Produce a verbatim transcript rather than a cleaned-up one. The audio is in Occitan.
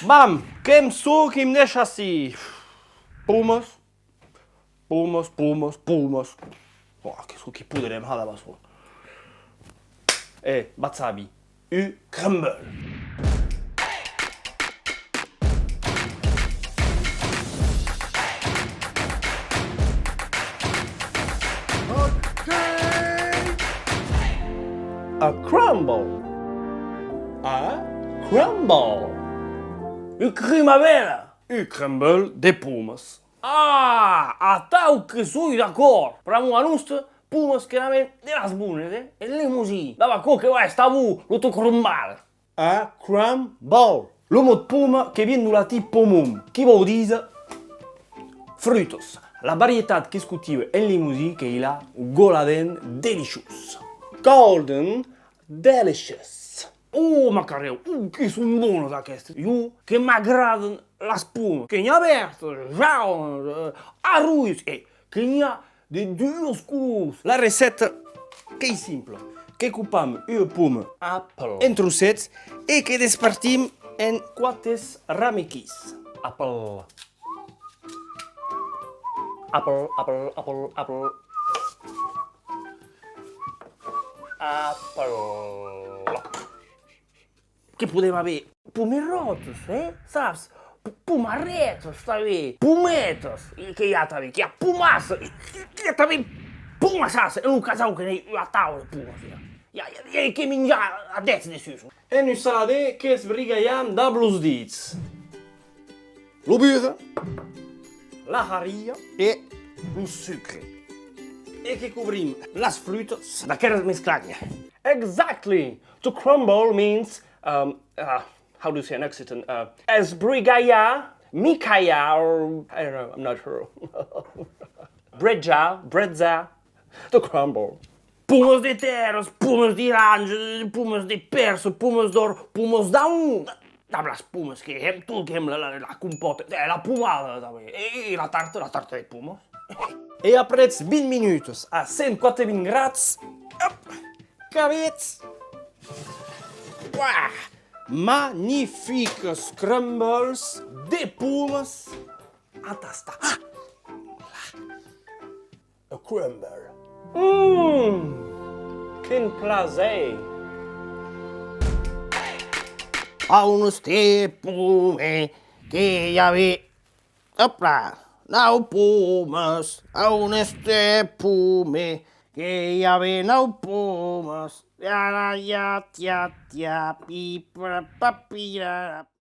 Bam! Que'm çò qui'm dèisha ací? Pomas, pomas, pomas, pomas. Uah, qu'es çò qui poderem har dab açò? E, vatz sabi, un crumble. Ok. A crumble. A crumble. Un crumble. Un crumble de pomas. Ah, atau que soi d'acòrd! Pr'amor a noste, pomas que n'avem de las bones, eh? En Lemosin, dab aquò que va estar bon, lo to crumble. A crumble. Lo mot poma que vien deu latin pomum, qui vòu díser frutas. La varietat qu'es cultiva en Lemosin qu'ei la Golden Delicious. Golden Delicious. Oh, macarèu, oh, que son bonas aquestas. Jo, que m'agradan las pomas. Que n'i a vertas, jaunas, eh, arrojas, e que n'i a de duas colors. La recèpta qu'ei simpla. Que copam ua poma, apple, en trocets e que despartim en quates ramequis. Apple. Apple, apple, apple, apple. Apple. Que podem aver pomeròtas, eh? Saps? P-, pomarretas, tanben. Pometas, e que i a tanben, que i a pomassa, e que, que i a tanben pomassassa. En lo casau que n'ei ua taula de pomas, ja. Ja, ja, ja, que minjar a dètz dessús. En un saladèr qu'esbrigalham dab los dits. Lo burre, la haria e lo sucre. E que cobrim las frutas d'aquera mesclanha. Exactly! To crumble means, um, uh, how do you say in Occitan? Uh, esbrigalhar, micalhar, or, I don't know, I'm not sure. Brejar, brejar, to crumble. Pomas de tèrras, pomas d'irange, pomas de pèrsa, pomas d'òr, pomas d'aun. Dab las pomas que hèm tot, que hèm la, la, la compòta, eh, la pomada tanben, e, e la tarta, la tarta de pomas. E après vint minutas a cent quate-vint grads, òp, qu'avetz, uah, magnifiques crumbles de pomas a tastar. Ah! A crumble. Mmm! Quin plaser! A on èste poma que i avè, òp là, nau pomas, a on èste poma que i avè nau pomas, tia, tia, tia, tia, pi, pa, pa, pi, ra, ra.